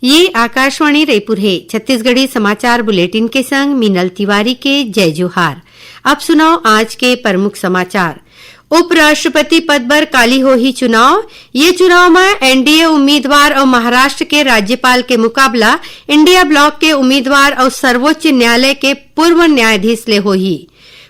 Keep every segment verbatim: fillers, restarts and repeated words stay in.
ये आकाशवाणी रायपुर हे। छत्तीसगढ़ी समाचार बुलेटिन के संग मीनल तिवारी के जय जोहार। अब सुनव आज के प्रमुख समाचार। उपराष्ट्रपति पद बर काली होही चुनाव। ये चुनाव म एनडीए उम्मीदवार अउ महाराष्ट्र के राज्यपाल के मुकाबला इंडिया ब्लॉक के उम्मीदवार अउ सर्वोच्च न्यायालय के पूर्व न्यायाधीश ले होही।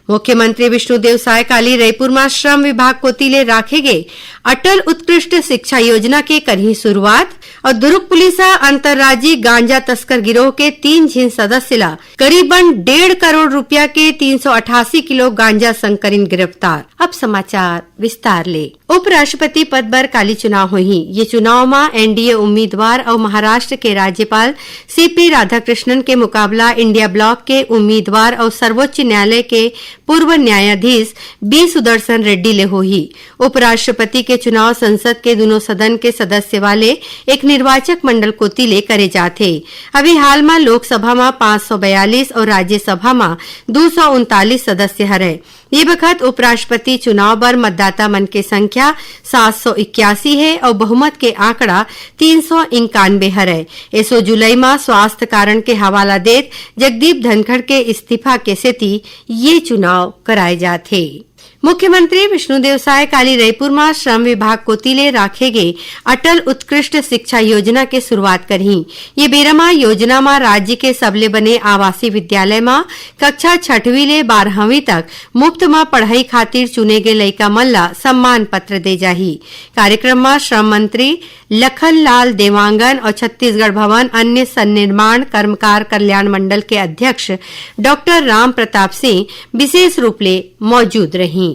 मुख्यमंत्री विष्णुदेव साय काली रईपुर म श्रम विभाग कोति ले राखे गे अटल उत्कृष्ट शिक्षा योजना के करही शुरुआत। अउ दुर्ग पुलिस ह अंतर्राज्यीय गांजा तस्कर गिरोह के तीन झिन सदस्य ला करीबन डेढ़ करोड़ रुपया के तीन सौ अठासी किलो गांजा संग करिन गिरफ्तार। अब समाचार विस्तार ले। उपराष्ट्रपति पद बर काली चुनाव होही। ये चुनाव म एनडीए उम्मीदवार अउ महाराष्ट्र के राज्यपाल सीपी राधाकृष्णन के मुकाबला इंडिया ब्लॉक के उम्मीदवार अउ सर्वोच्च न्यायालय के पूर्व न्यायाधीश बी सुदर्शन रेड्डी ले होही। उपराष्ट्रपति के चुनाव संसद के दुनों सदन के सदस्य वाले एक निर्वाचक मंडल कोति ले करे जाथे। अभी हाल म लोकसभा म पाँच सौ बयालीस अउ राज्यसभा म दो सौ उनतालीस सदस्य हरय। ये बखत उपराष्ट्रपति चुनाव बर मतदाता मन के संख्या सात सौ इक्यासी हे अउ बहुमत के आंकड़ा तीन सौ इक्यानवे हरय। एसो जुलाई म स्वास्थ्य कारण के हवाला देत जगदीप धनखड़ के इस्तीफा के सेती ये चुनाव कराए जात हे। मुख्यमंत्री विष्णुदेव साय काली रईपुर म श्रम विभाग कोति ले राखे गे अटल उत्कृष्ट शिक्षा योजना के शुरुआत करही। ये बेरा म योजना म राज्य के सबले बने आवासीय विद्यालय म कक्षा छठवीं ले बारहवीं तक मुफ्त म पढ़ई खातिर चुने गे लइका मन ल सम्मान पत्र दे जाही। कार्यक्रम म श्रम मंत्री लखन लाल देवांगन अउ छत्तीसगढ़ भवन अन्य सन्निर्माण कर्मकार कल्याण मंडल के अध्यक्ष डॉक्टर राम प्रताप सिंह विशेष रूप ले मौजूद रहीं।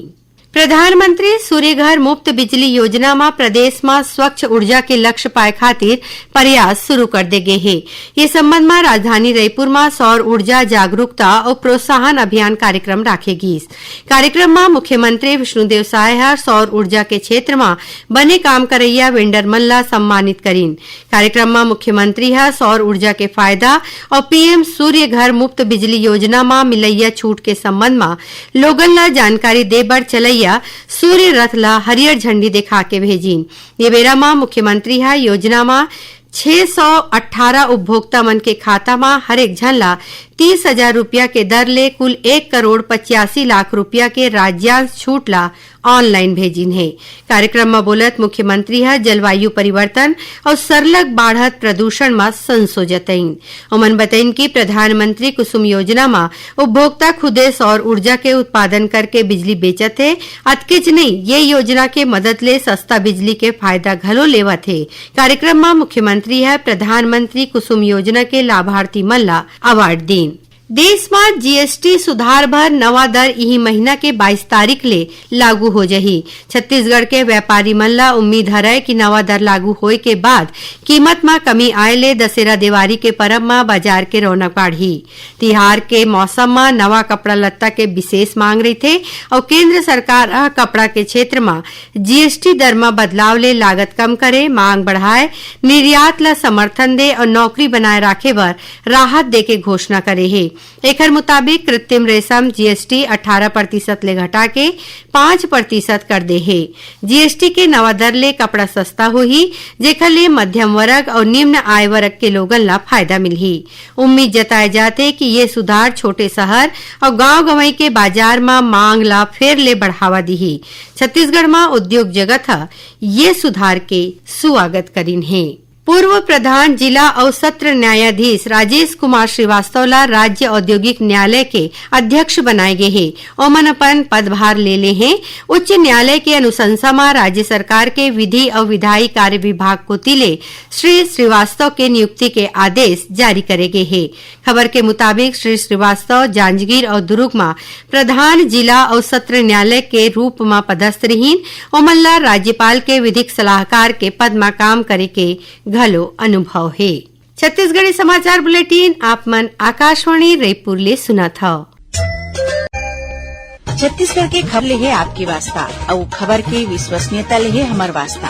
प्रधानमंत्री सूर्य घर मुफ्त बिजली योजना म प्रदेश म स्वच्छ ऊर्जा के लक्ष्य पाए खातिर प्रयास शुरू कर दे गे हे। ये संबंध म राजधानी रईपुर म सौर ऊर्जा जागरूकता अउ प्रोत्साहन अभियान कार्यक्रम राखे गीस। कार्यक्रम म मुख्यमंत्री विष्णुदेव साय ह सौर ऊर्जा के क्षेत्र म बने काम करइया वेंडर मन ला सम्मानित करिन। कार्यक्रम म मुख्यमंत्री ह सौर ऊर्जा के फायदा अउ पीएम सूर्य घर मुफ्त बिजली योजना म मिलइया छूट के संबंध म लोगन ला जानकारी दे बर चलइया सूर्य रथ ला हरियर झंडी देखा के भेजिन। ये बेरा म मुख्यमंत्री ह योजना म छह सौ अट्ठारह उपभोक्ता मन के खाता म हरेक झन ला तीस हजार रुपया के दर ले कुल एक करोड़ पचासी लाख रुपया के राज्यांश छूट ला ऑनलाइन भेजिन हे। कार्यक्रम म बोलत मुख्यमंत्री ह जलवायु परिवर्तन अउ सरलग बाढ़त प्रदूषण म संसो जतइन। ओमन बतइन कि प्रधानमंत्री कुसुम योजना म उपभोक्ता खुदे सौर ऊर्जा के उत्पादन करके बिजली बेचत हे। अतकेच नइ, ये योजना के मदद ले सस्ता बिजली के फायदा घलो लेवत हे। कार्यक्रम म मुख्यमंत्री ह प्रधानमंत्री कुसुम योजना के लाभार्थी मन ला अवार्ड दीन। देश म जीएसटी सुधार बर नवा दर इही महीना के बाईस तारीख ले लागू हो जही। छत्तीसगढ़ के व्यापारी मन ला उम्मीद हरय कि नवा दर लागू होए के बाद कीमत म कमी आए ले दशहरा देवारी के परब म बाजार के रौनक बाढ़ही। तिहार के मौसम म नवा कपड़ा लत्ता के विशेष मांग रहिथे अउ केंद्र सरकार ह कपड़ा के क्षेत्र म जीएसटी दर म बदलाव ले लागत कम करे, मांग बढ़ाए, निर्यात ल समर्थन दे अउ नौकरी बनाए राखे बर राहत दे के घोषणा करे हे। एखर मुताबिक कृत्रिम रेशम जीएसटी अट्ठारह प्रतिशत ले घटा के पाँच प्रतिशत कर दे हे। जीएसटी के नवा दर ले कपड़ा सस्ता होही, जेखर ले मध्यम वर्ग अउ निम्न आय वर्ग के लोगन ला फायदा मिलही। उम्मीद जताए जाथे कि ये सुधार छोटे शहर अउ गांव गंवई के बाजार म मांग ला फेर ले बढ़ावा दिही। छत्तीसगढ़ म उद्योग जगत ह ये सुधार के सुवागत करिन हे। पूर्व प्रधान जिला अउ सत्र न्यायाधीश राजेश कुमार श्रीवास्तव ला राज्य औद्योगिक न्यायालय के अध्यक्ष बनाए गे हे। ओमन अपन पदभार ले ले हें। उच्च न्यायालय के अनुशंसा म राज्य सरकार के विधि अउ विधायी कार्य विभाग कोति ले श्री श्रीवास्तव के नियुक्ति के आदेश जारी करे गे हे। खबर के मुताबिक श्री श्रीवास्तव जांजगीर अउ दुरूग म प्रधान जिला अउ सत्र न्यायालय के रूप म पदस्थ रिहीन। ओमन ला राज्यपाल के विधिक सलाहकार के पद म काम करे के घलो अनुभव हे। छत्तीसगढ़ी समाचार बुलेटिन आप मन आकाशवाणी रईपुर ले सुनत हव। छत्तीसगढ़ के खबर ले हे आपके वास्ता, अउ खबर के विश्वसनीयता ले हे हमर वास्ता।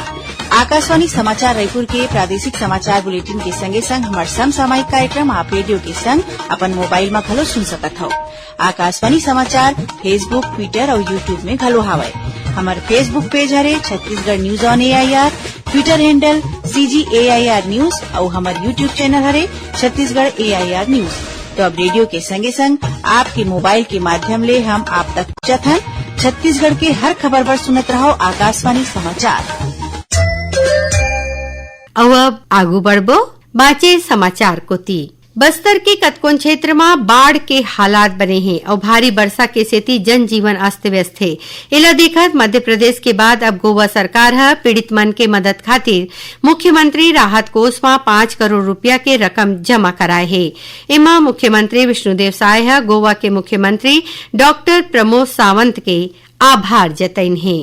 आकाशवाणी समाचार रायपुर के प्रादेशिक समाचार बुलेटिन के संगे संग हमर समसामयिक कार्यक्रम आप रेडियो के संग अपन मोबाइल म घलो सुन सकत हव। आकाशवाणी समाचार Facebook, Twitter अउ YouTube में घलो हावय। हमर Facebook पेज हरे Chhattisgarh news on AIR. Twitter handle C G A I R News अउ हमर YouTube channel हरे Chhattisgarh A I R News। तो अब रेडियो के संगे संग आपके मोबाइल के माध्यम ले हम आप तक पहुंचत हन। छत्तीसगढ़ के हर खबर बर सुनत रहव आकाशवाणी समाचार। अउ अब आगू बढ़बो बाचे समाचार कोती। बस्तर के कतकोन क्षेत्र म बाढ़ के हालात बने हे अउ भारी बरसा के सेती जनजीवन अस्त व्यस्त हे। एला देखत मध्य प्रदेश के बाद अब गोवा सरकार ह पीड़ित मन के मदद खातिर मुख्यमंत्री राहत कोष म पाँच करोड़ रुपया के रकम जमा कराए हे। एमा मुख्यमंत्री विष्णुदेव साय ह गोवा के मुख्यमंत्री डॉक्टर प्रमोद सावंत के आभार जतइन हे।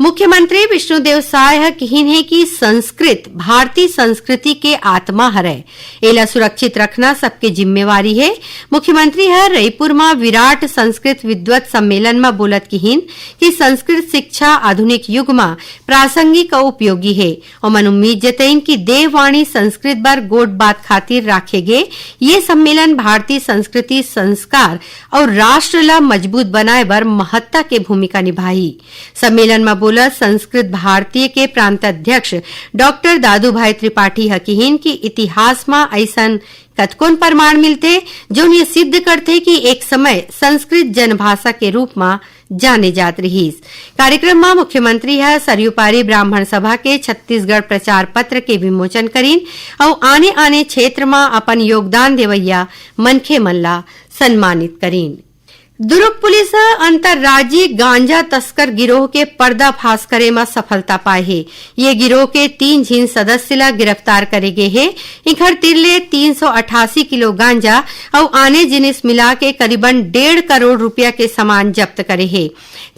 मुख्यमंत्री विष्णुदेव साय ह किहिन हे कि संस्कृत भारतीय संस्कृति के आत्मा हरय, एला सुरक्षित रखना सबके जिम्मेवारी हे। मुख्यमंत्री ह रईपुर म विराट संस्कृत विद्वत सम्मेलन म बोलत किहिन कि संस्कृत शिक्षा आधुनिक युग म प्रासंगिक अउ उपयोगी हे। ओमन उम्मीद जतइन कि देववाणी संस्कृत बर गोठ बात खातिर राखे गे ये सम्मेलन भारतीय संस्कृति, संस्कार अउ राष्ट्र ल मजबूत बनाए बर महत्ता के भूमिका निभाही। सम्मेलन म बोलत संस्कृत भारतीय के प्रांत अध्यक्ष डॉक्टर दादू भाई त्रिपाठी ह किहिन कि इतिहास म अइसन कतकोन प्रमाण मिलथे, जौन ये सिद्ध करथे कि एक समय संस्कृत जनभाषा के रूप म जाने जात रिहिस। कार्यक्रम म मुख्यमंत्री ह सरयूपारी ब्राह्मण सभा के छत्तीसगढ़ प्रचार पत्र के विमोचन करिन अउ आने-आने क्षेत्र म अपन योगदान देवइया मनखे मन ला सम्मानित करिन। दुरूग पुलिस ह अंतर्राज्यीय गांजा तस्कर गिरोह के पर्दाफाश करे म सफलता पाए हे। ये गिरोह के तीन झिन सदस्य ला गिरफ्तार करे गे हे। इखर तीर ले तीन सौ अठासी किलो गांजा अउ आने जिनिस मिला के करीबन डेढ़ करोड़ रुपया के सामान जब्त करे हे।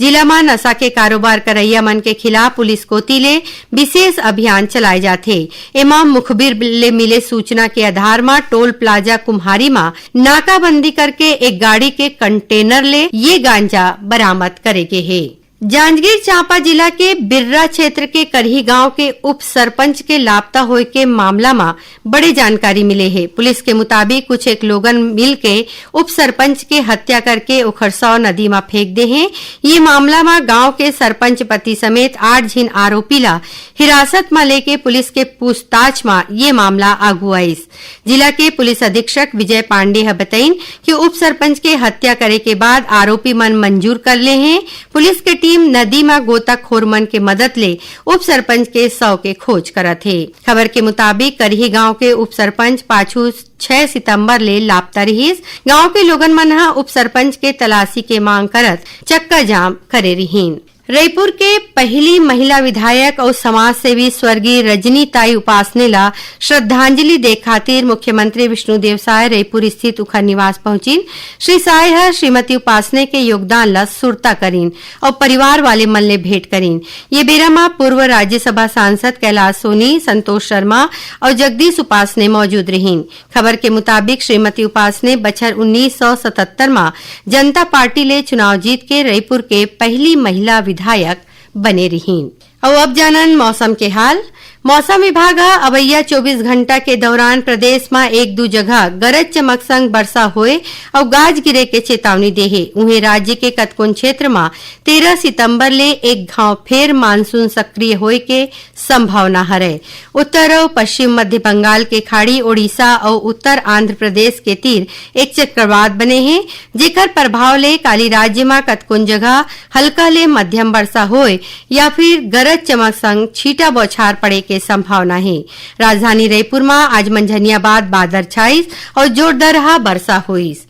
जिला म नशा के कारोबार करइया मन के खिलाफ पुलिस कोति ले विशेष अभियान चलाए जाथे। एमा मुखबिर ले मिले सूचना के आधार म टोल प्लाजा कुम्हारी म नाकाबंदी करके एक गाड़ी के कंटेनर ले ये गांजा बरामद करे गे हे। जांजगीर चांपा जिला के बिर्रा क्षेत्र के करही गांव के उप सरपंच के लापता होए के मामला म बड़े जानकारी मिले हे। पुलिस के मुताबिक कुछ एक लोगन मिल के उप सरपंच के हत्या करके ओखर शव नदी म फेंक दे हे। ये मामला म गांव के सरपंच पति समेत आठ झिन आरोपी ला हिरासत म लेके पुलिस के पूछताछ म ये मामला आगू आइस। जिला के पुलिस अधीक्षक विजय पांडे ह बतइन कि उप सरपंच के हत्या करे के बाद आरोपी मन मंजूर कर ले हे। पुलिस के टीम नदी म गोताखोर मन के मदद ले उप सरपंच के शव के खोज करत हे। खबर के मुताबिक करही गांव के उप सरपंच पाछू छह सितंबर ले लापता रिहिस। गांव के लोगन मन ह उप सरपंच के तलाशी के मांग करत चक्का जाम करे रिहिन। रईपुर के पहली महिला विधायक अउ समाजसेवी स्वर्गीय रजनी ताई उपासने ला श्रद्धांजलि दे खातिर मुख्यमंत्री विष्णुदेव साय रईपुर स्थित उखर निवास पहुंचिन। श्री साय ह श्रीमती उपासने के योगदान ला सुरता करिन अउ परिवार वाले मन ले भेंट करिन। ये बेरा म पूर्व राज्यसभा सांसद कैलाश सोनी, संतोष शर्मा अउ जगदीश उपासने मौजूद रहिन। खबर के मुताबिक श्रीमती उपासने बछर उन्नीस सौ सतहत्तर म जनता पार्टी ले चुनाव जीत के रईपुर के पहली महिला विधायक बने रिहिन। अउ अब जानन मौसम के हाल। मौसम विभाग ह अवइया चौबीस घंटा के दौरान प्रदेश म एक दू जगह गरज चमक संग बरसा होए अउ गाज गिरे के चेतावनी दे हे। उहें, राज्य के कतकोन क्षेत्र म तेरह सितंबर ले एक घांव फेर मानसून सक्रिय होए के संभावना हरय। उत्तर अउ पश्चिम मध्य बंगाल के खाड़ी, ओडिशा अउ उत्तर आंध्र प्रदेश के तीर एक चक्रवात बने हे, जेकर प्रभाव ले काली राज्य म कतकोन जगह हल्का ले मध्यम बरसा होए या फिर गरज चमक संग छींटा बौछार पड़े के संभावना हे। राजधानी रईपुर म आज मंझनिया बाद बादर छाइस अउ जोरदारहा बरसा होइस।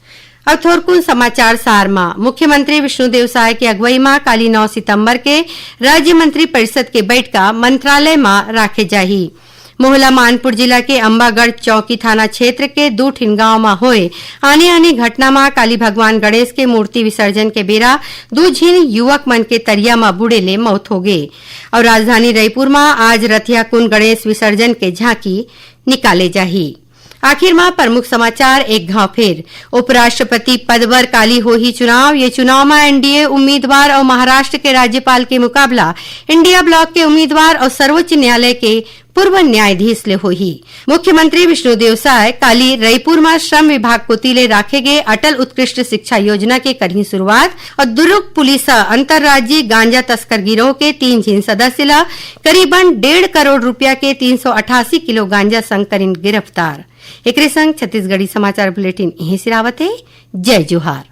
अब थोरकुन समाचार सार म। मुख्यमंत्री विष्णुदेव साय के अगुवई म काली नौ सितंबर के राज्य मंत्री परिषद के बैठका मंत्रालय म राखे जाही। मोहला मानपुर जिला के अम्बागढ़ चौकी थाना क्षेत्र के दू ठिन गांव म होए आने-आने घटना म काली भगवान गणेश के मूर्ति विसर्जन के बेरा दू झिन युवक मन के तरिया म बूड़े ले मौत होगे। अउ राजधानी रईपुर म आज रथिया कुंड गणेश विसर्जन के झांकी निकाले जाही। आखिर म प्रमुख समाचार एक घांव फेर। उपराष्ट्रपति पद बर काली होही चुनाव। ये चुनाव म एनडीए उम्मीदवार अउ महाराष्ट्र के राज्यपाल के मुकाबला इंडिया ब्लॉक के उम्मीदवार अउ सर्वोच्च न्यायालय के पूर्व न्यायाधीश ले होही। मुख्यमंत्री विष्णुदेव साय काली रईपुर म श्रम विभाग कोति ले राखे गे अटल उत्कृष्ट शिक्षा योजना के करही शुरुआत अउ दुर्ग पुलिस ह अंतर्राज्यीय गांजा तस्कर गिरोह के तीन झिन सदस्य ल करीबन डेढ़ करोड़ रुपया के तीन सौ अठासी किलो गांजा संग करिन गिरफ्तार। एकरे संग छत्तीसगढ़ी समाचार बुलेटिन इहें सिरावत हे। जय जोहार।